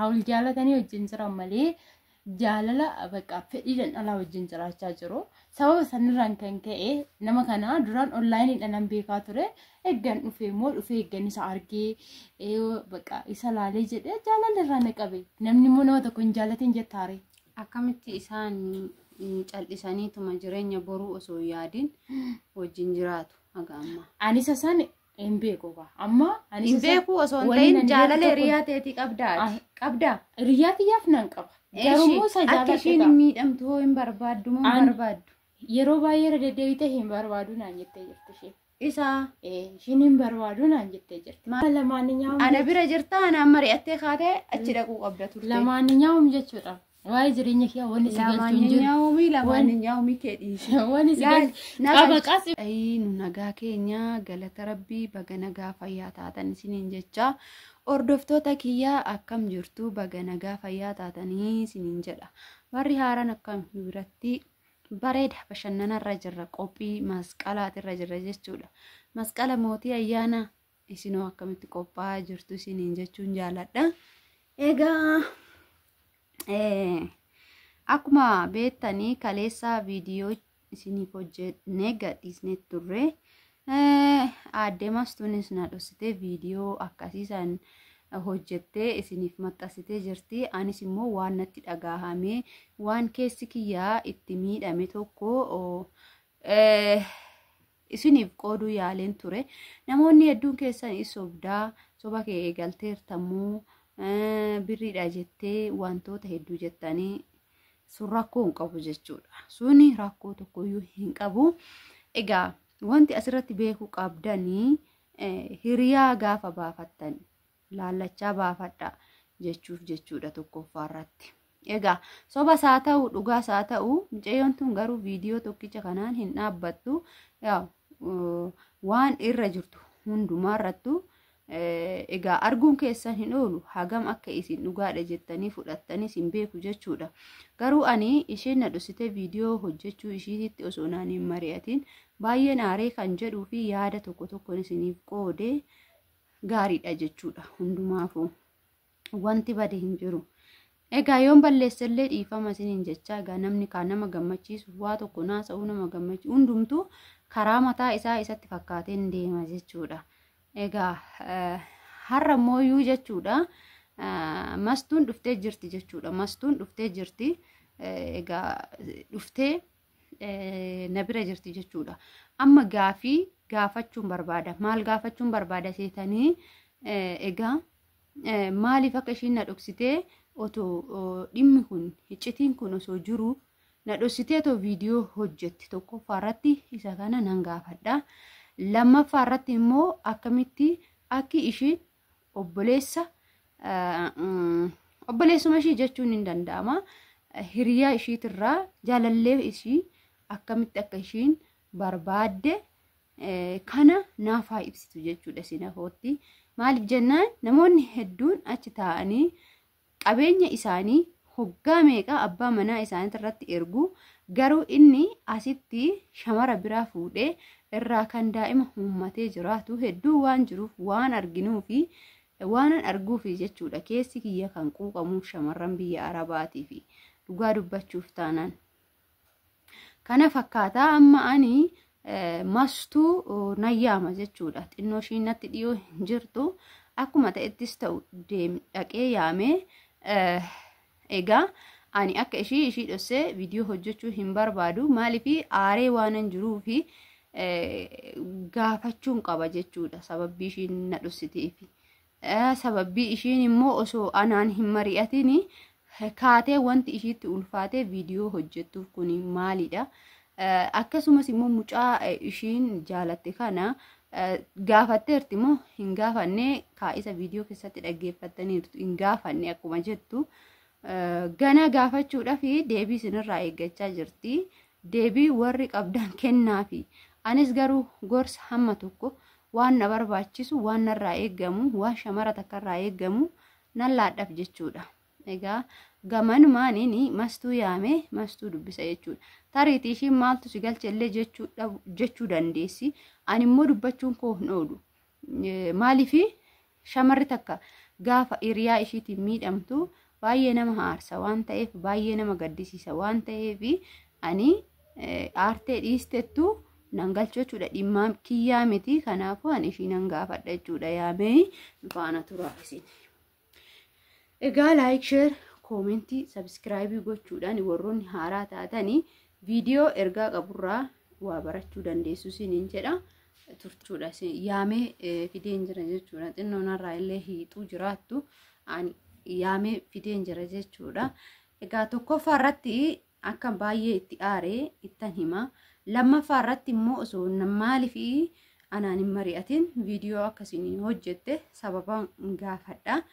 Haa wal jaalatanii wajjin jiran malee jaalala bakka fedhiidhaan alaa wajjin jiraachaa jiru. Sababa sanirraan kan ka'e nama kana duraan onlaayiniidhaan nan beekaa ture. Eeggan dhufee immoo dhufee eeggan isa argee bakka isa laalee jedhee jaalala irraa na qabe. Namni immoo nama tokko hin jaalatin jettaare. Akkamitti isaan cal'isaniituma jireenya boruu osoo hin yaadin wajjin jiraatu haga ammaa? Ani isa san hin beeku gaa. Amma ani Hin isa san beeku osoo hin waliin ta'in ani jaalala beeku tokko hiriyaa teetii qabdaa ati? Qabdaa? Hiriyaa tiyyaaf nan qaba. Garuu immoo isa Akka jaaladhe ishiin gaa. hin miidhamtu hoo hin barbaaddu moo hin An barbaaddu? yeroo baay'ee irra deddeebitee hin barbaadu naan jettee jirti isheen. Isaa. Ee, ishiin hin barbaadu naan jettee jirti. Lamaanyaa'um Ana bira jirta anaan mari'attee kaatee achi dhaquu qabda turte. Lamaanyaa'um jechuudha. Waa'ee jireenya kee wanni si galchu hin jiru. Lamaanyaa'umii lamaanyaa'umii kee dhiisi. Wanni si Laal galchu na qaba galchi. qas. Ayii nu nagaa keenya galata rabbii baga nagaa fayyaa taatan isiniin jecha hordoftoota kiyyaa akkam jirtu baga nagaa fayyaa taatanii isiniin jedha. Warri haaraan akkam nu biratti bareeda bashannanarra jirra qophii masqalaatirra jirra jechuudha. Masqala mootii ayyaana isinoo akkamitti qophaa'aa jirtu isiniin jechuun jaaladha. Egaa akkuma beektanii kaleessa viidiyoo isiniif hojjennee gadhiisnee turre. Aadde Mastuunis na dhoksitee viidiyoo akkasiisan hojjettee isiniif maxxansitee jirti. Anis immoo waan natti dhagaahame waan keessi kiyyaa itti miidhame tokko isiniif qooduu yaaleen ture. Namoonni hedduun keessan is sobdaa soba kee eegalteertammoo birriidha jettee wantoota hedduu jettanii sun rakkoo hin qabu jechuudha. Suni rakkoo tokkoyyuu hin qabu. Egaa wanti asirratti beekuu qabdanii hiriyaa gaafa baafattan laallachaa baafadha jechuuf jechuudha tokkoffaa irratti. Egaa sobas haa ta'u dhugaas haa ta'u mucayyoon tun garuu viidiyoo tokkicha kanaan hin dhaabbattu. Waan irra jirtu hundumaa irrattu egaa arguun keessan hin oolu hagam akka isin dhugaadha jettanii fudhattanis hin beeku jechuudha. Garuu ani isheen na dhoksitee viidiyoo hojjechuu ishiitti osoo naan hin mari'atin baay'een aaree kan jedhuu fi yaada tokko tokkoon isiniif qoode gaariidha jechuudha. Hundumaafuu wanti bade hin jiru. Egaa yoon balleessellee dhiifama isiniin jechaa egaa namni kaan nama gammachiisu waa tokko naasa'uu nama gammachiisu hundumtuu karaa mataa isaa isatti fakkaateen deema jechuudha. Egaa har'a mooyyuu jechuudha mastuun dhuftee jirti jechuudha. Mastuun dhuftee jirti. Egaa dhuftee na bira jirti jechuudha. Amma gaafii gaafachuun barbaada. Maal gaafachuun barbaada seetanii egaa maaliif akka ishiin na dhoksitee otoo dhimmi kun iccitiin kun osoo jiru na dhoksitee otoo viidiyoo hojjetti tokkoffaa irratti isa kana nan gaafadha. Lammaffaa irratti immoo akkamitti akki ishiin obboleessa obboleessuma ishii jechuun hin danda'ama. Hiriyaa ishiitirraa jaalallee ishii akkamitti akka ishiin barbaadde kana naaf haa ibsitu jechuudha sinafootti. Maaliif jennaan namoonni hedduun achi taa'anii qabeenya isaanii hoggaa meeqa abbaa manaa isaaniitirratti ergu garuu inni asitti shamara biraa fuudhee irraa kan daa'ima uummatee jiraatu hedduu waan jiruuf waan arginuufi waanan arguufi jechuudha keessi kiyya kan quuqamuuf shamarran biyya Arabaatii fi dhugaa dubbachuuf taanaan. Kana fakkaataa amma ani mastuu nan yaama jechuudha. Xinnoo ishiin natti dhiyoo hin jirtu. Akkuma ta'ettis ta'u deem dhaqee yaamee egaa ani akka ishii ishii dhossee viidiyoo hojjechuu hin barbaadu. Maaliif aaree waanan jiruu fi gaafachuun qaba jechuudha. Sababbii ishiin na dhossiteef. Sababbii ishiin immoo osoo anaan hin mari'atin kaatee wanti ishiitti ulfaatee viidiyoo hojjettuuf kun maalidha? Akkasumas immoo mucaa ishiin jaalatte kana gaafatteerti moo hin gaafanne kaa'isa viidiyoo keessatti dhaggeeffattaniirtu hin gaafanne akkuma jettu gana gaafachuudhaaf deebii isinirraa eeggachaa jirti. Deebii warri qabdan kennaafi. Anis garuu gorsa hamma tokko waan na barbaachisu waan narraa eeggamu waan shamara takkarraa eeggamu nan laadhaaf jechuudha. Egaa gamanumaaniin mastuu yaame mastuu dubbisa jechuudha. Tariitii ishiin maaltu si galche illee jechuu dandeessi. Ani immoo dubbachuun koo hin oolu. Maaliif shamarri takka Gaafa hiriyaa ishiitiin miidhamtu baay'ee nama aarsa waan ta'eef, baay'ee nama gaddisiisa waan ta'eef, ani aartee dhiistettu nan galchu jechuudha. Dhimma kiyyaa miti, kanaafuu ani ishii nan gaafadha jechuudha. Yaamee faana turaa isin. Egaa like, share, comment, subscribe gochuudhaan warroonni haaraa taatanii viidiyoo ergaa qaburraa waa barachuu dandeessu isiniin jedha. Turchuudha yaamee fideen jira jechuudha. Xinnoo narraa illee hiixuu jiraattu ani yaamee fideen jira jechuudha. Egaa tokkoffaa irratti akka baay'ee itti aaree ittan hima. Lammaffaa irratti immoo osoo maaliif anaan hin mari'atin viidiyoo akkasiin hojjette sababa gaafadha.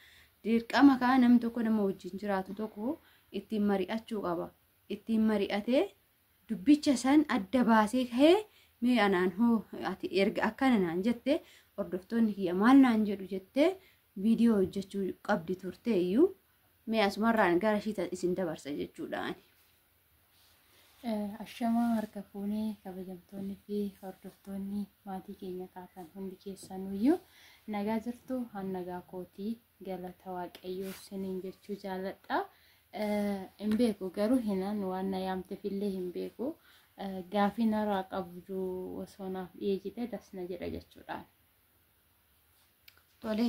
Dirqama kaa namni tokko nama wajjin jiraatu tokko ittiin mari'achuu qaba. Ittiin mari'atee dubbicha san adda baasee ka'ee, mee anaan hoo ati erga akkana naan jette, hordoftoonni kiyya maal naan jedhu jettee viidiyoo hojjechuu qabdi turte iyyuu. Mee asumarraan gara ishii isin dabarsa jechuudha ani. Ashamaa, harka fuunee, kabajamtoonni fi hordoftoonni maatii keenya taatan hundi keessanuyyuu nagaa jirtu? Han nagaa kootii, galata Waaqayyoo isiniin jechuu jaalladha. Hin beeku garuu hinaan waan na yaamteef illee hin beeku. Gaafii narraa qabdu osoo naaf dhiyeessite dasna jedha jechuudhaan. Tole,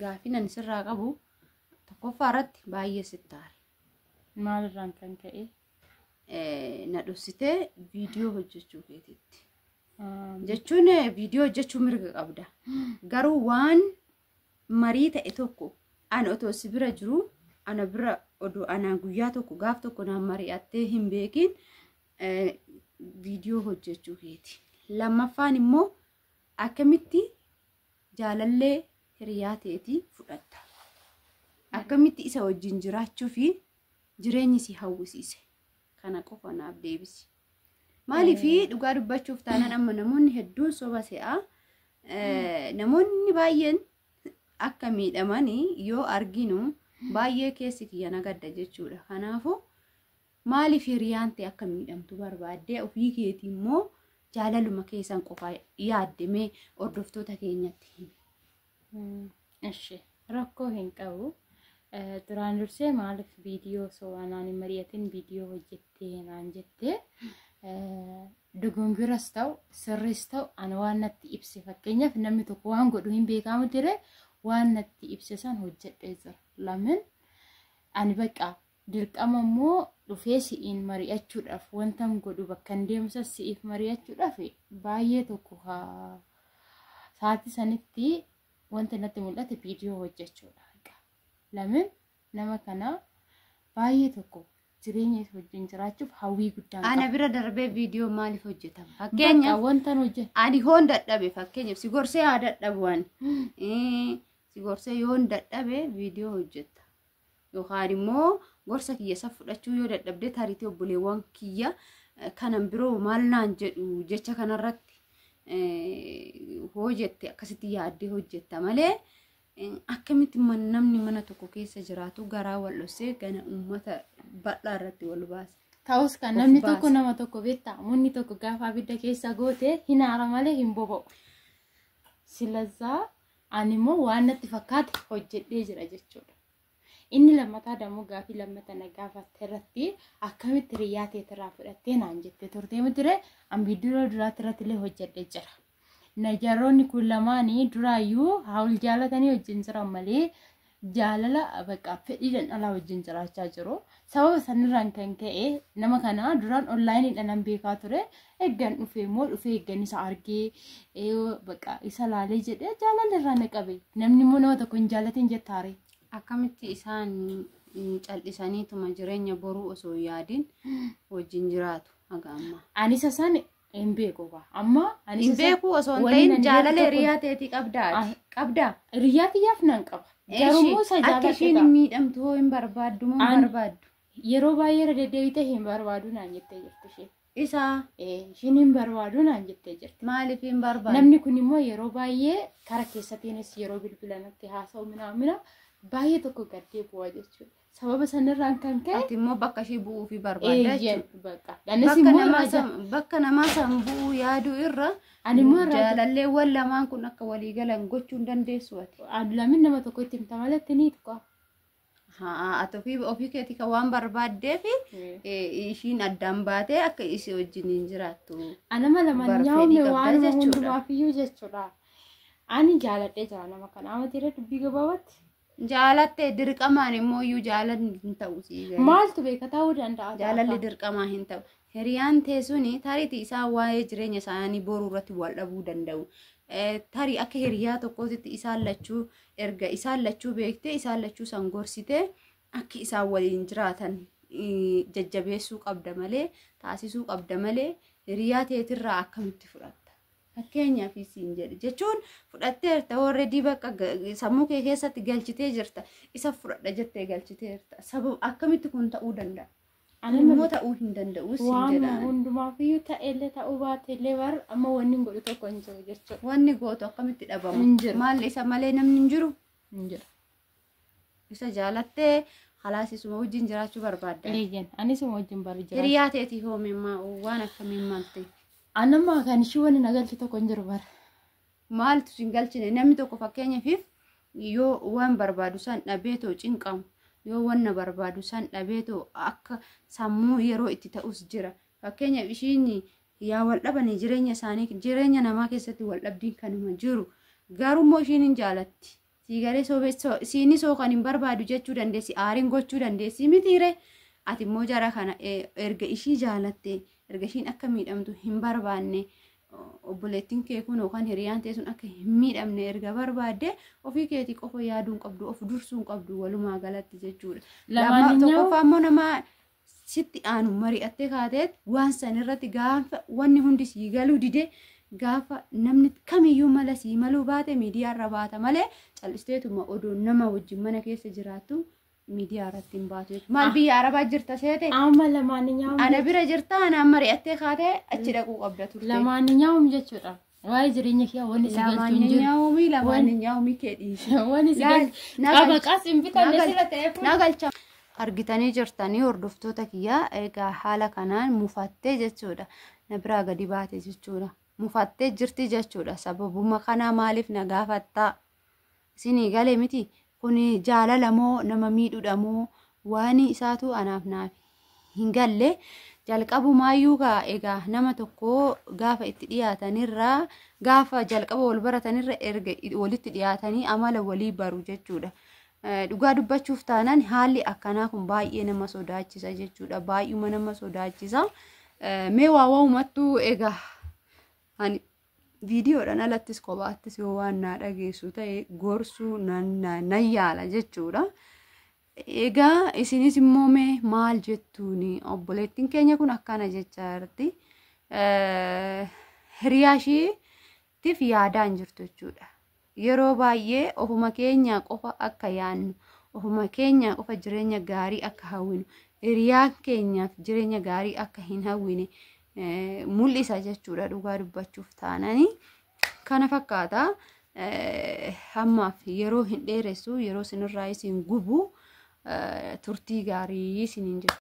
gaafii ani sirraa qabu tokkoffaa irratti baay'ee sittaare. Maalirraan kan ka'e? Na dhoksitee viidiyoo hojjechuu keetitti. Jechuun viidiyoo hojjechuu mirga qabda. Garuu waan marii ta'e tokko ani otoo si bira jiru, ana bira odoo anaan guyyaa tokko gaaf tokko naan mari'attee hin beekin viidiyoo hojjechuu keeti. Lammaffaan immoo akkamitti jaalallee hiriyaa ta'eetii fudhatta? Akkamitti isa wajjin jiraachuu fi jireenyi si hawwisiise? Kana qofa naaf deebisi. Maaliif, dhugaa dubbachuuf taanaan amma namoonni hedduun soba se'a. Namoonni baay'een akka miidhamanii yoo arginu baay'ee keessi kiyya na gadda jechuudha. Kanaafuu maaliif hiriyaan ta'e akka miidhamtu barbaaddee, ofii keetii immoo jaalaluma keessan qofa yaaddemee hordoftoota keenyatti himi. Ishi, rakkoo hin qabu. Duraan dursee maaliif viidiyoo osoo anaan hin mari'atin viidiyoo hojjettee naan jettee, dogongoras ta'u sirris ta'u ana waan natti ibse, fakkeenyaaf namni tokko waan godhu hin beekamu ture, waan natti ibse san hojjedhee jira. Lamin ani bakka dirqama immoo dhufee si'iin mari'achuudhaaf wanta godhu bakka hin deemsa si'iif mari'achuudhaaf baay'ee tokko sa'aatii sanitti wanta natti mul'ate viidiyoo hojjechuudha. Lamin nama kana baay'ee tokko jireenya isa wajjin jiraachuuf hawwii guddaan Ana bira darbee viidiyoo maaliif hojjetama? Fakkeenyaaf wanta hojjetu. Ani hoon dadhabe, fakkeenyaaf si gorsee haa dadhabu, ani si gorsee yoon dadhabe viidiyoo hojjetta. Yookaan immoo gorsa kiyya isa fudhachuu yoo dadhabde, tariitii obboleewwan kiyya kanan biroo maal naan jedhu jecha kanarratti hoo jette akkasitti yaaddee hojjetta malee, akkamitti namni mana tokko keessa jiraatu garaa wal dhoksee gana uummata bal'aa irratti wal baasa? Ta'us kan namni tokko nama tokko beektaa, munni tokko gaafa abidda keessa goote hin aara malee hin boba'u. Silazaa ani immoo waan natti fakkaate hojjedhee jira jechuudha. Inni lammataa dammoo gaafii lammata na gaafatte irratti akkamitti hiriyaa teetirraa fudhattee naan jette turtee mitire, an viidiyoo duraatti irratti illee hojjedhee jira. Najaroonni kun lamaanii duraayyuu haa wal jaalatanii wajjin jiran malee jaalala bakka fedhiidhaan alaa wajjin jiraachaa jiru. Sababa sanirraan kan ka'e nama kana duraan onlaayiniidhaan nan beekaa ture. Eeggan dhufee immoo dhufee eeggan isa argee bakka isa laalee jedhee jaalala irraa na qabe. Namni immoo nama tokko hin jaalatin jettaare. Akkamitti isaan cal'isaniituma jireenya boruu osoo yaadin wajjin jiraatu haga ammaa? Ani isa san hin beeku. Amma ani hin beeku osoo hin ta'in jaalala hiriyaa ta'eetii qabdaa? Qabdaa? Hiriyaa xiyyaaf nan qaba. Garuu isa Akka isheen hin miidhamtu hoo hin barbaaddu moo hin barbaaddu? Yeroo baay'ee irra deddeebitee hin barbaadu naan jettee jirti isheen. Isaa? Isheen hin barbaadu naan jettee jirti. Maaliif hin barbaadu? Namni kun immoo yeroo baay'ee kara keessatiinis yeroo bilbila natti haasa'u mina Baay'ee tokko gaddee bu'aa jechuudha. Sababa sanirraan kan ka'e. Ati immoo bakka ishii bu'uu fi barbaadda jechuudha. Bakka. Anis immoo Bakka namaa san bu'uu yaaduu irra Ani immoo irraa jaalalleewwan lamaan kun akka walii galan gochuu hin dandeessu ati. Lamin nama tokko itti himta malee ni tuqa. Ati ofii keetii kan waan barbaaddeef ishiin addaan baatee akka isii wajjin hin jiraattu. Anama lamaan nyaawme waan hundumaafiyyuu jechuudha. Ani jaaladhee jira nama kana. Amma jira dubbii gabaabaatti. Jaalattee dirqamaan immoo iyyuu jaalalli hin ta'u. Maaltu beeka ta'uu danda'a? Jaalalli dirqamaa hin ta'u. Hiriyaan teessuni tariitii isaan waa'ee jireenya isaanii boruu irratti wal dhabuu danda'u. Tarii akka hiriyaa tokkootitti isaan lachuu erga isaan lachuu beektee isaan lachuu san gorsitee akka isaan waliin jiraatan jajjabeessuu qabda malee taasisuu qabda malee hiriyaa teetirraa akkamitti fudhatta? Fakkeenyaaf siin jedhe jechuun fudhatteerta already bakka sammuu kee keessatti galchitee jirta isa fudhadha jettee galchiteerta sababa akkamitti kun ta'uu danda'a? Immoo ta'uu hin danda'u siin jedha. Waan hundumaafiyyuu ta'ellee ta'uu baatellee bar amma wanni hin godhu tokko hin jiru jechuudha. Wanni gootu akkamitti dhabama? Maalli isa malee namni hin jiru? Hin jiru. Isa jaalattee halaasisuma wajjin jiraachuu barbaadda. Eeyyan anisuma wajjin bari jiraachuu. Hiriyaa teetii hoome waan akkamiin malte? Anamma kan ishii wanni na galchi tokko hin jiru bara. Maaltu sin galchine namni tokko fakkeenyaaf yoo waan barbaadu san dhabeetoo cinqamu. Yoo wanna barbaadu san dhabeetoo akka sammuu yeroo itti ta'us jira. Fakkeenyaaf ishiin yaa wal dhabanii jireenya isaanii jireenya namaa keessatti wal dhabdiin kanuma jiru. Garuu immoo ishiin hin jaalatti. Siigalee siinis soo kan hin barbaadu jechuu dandeessi aariin gochuu dandeessi mitiire. Ati immoo jara kana erga ishii jaalatte erga ishiin akka miidhamtu hin barbaanne obboleettiin kee kun yookaan hiriyaan tee sun akka hin miidhamne erga barbaadde ofii keetii qofa yaaduu hin qabdu of dursuu hin qabdu walumaa galatti jechuudha. Tokkoffaa immoo nama sitti aanu mari'attee kaateet waan san irratti gaafa wanni hundi sii galuu dide gaafa namni kamiyyuu mala sii maluu baate miidiyaarra baata malee callisteetuma odoo nama wajjin mana keessa jiraattu miidiyaa irratti hin baatu jechuudha. Maal biyya Arabaa jirta seete? Amma lamaanyaa'um. Ana bira jirta anaan mari'attee kaatee achi dhaquu qabda turte. Lamaanyaa'um jechuudha. Waa'ee jireenya kee wanni si galchu hin jiru. Lamaanyaa'umii lamaanyaa'umii kee dhiisi. Wanni si galchu. Qabaqaas hin bitanne sila ta'eef. Na galcha. Argitanii jirtanii hordoftoota kiyyaa egaa haala kanaan mufattee jechuudha. Na biraa gadi baate jechuudha. Mufattee jirti jechuudha. Sababuma kanaa maaliif na gaafattaa? Isinii galee miti. Kuni jaalala moo nama miidhuudha moo waan isaatu anaaf naaf hin galle jalqabumaayyuu egaa nama tokko gaafa itti dhiyaatanirraa gaafa jalqaba wal baratanirra erga walitti dhiyaatanii amala walii baru jechuudha. Dhugaa dubbachuuf taanaan haalli akkanaa kun baay'ee nama sodaachisa jechuudha. Baay'uma nama sodaachisa. Mee waa waa'umattuu egaa ani viidiyoodhaan alattis kophaattis yoo waan naa dhageessu ta'e gorsuu nan yaala jechuudha. Egaa isinis immoo mee maal jettuuni obboleettiin keenya kun akkana jechaa jirti. Hiriyaa isheetiif yaadaan jirtu jechuudha. Yeroo baay'ee ofuma keenya qofa akka yaadnu ofuma keenya qofa jireenya gaarii akka hawwinu hiriyaa keenyaaf jireenya gaarii akka hin hawwine mul'isa jechuudha dhugaa dubbachuuf taananii kana fakkaata. Hammaaf yeroo hin dheeressu yeroo isinirraa isin gubu turtii gaarii isiniin jechuudha.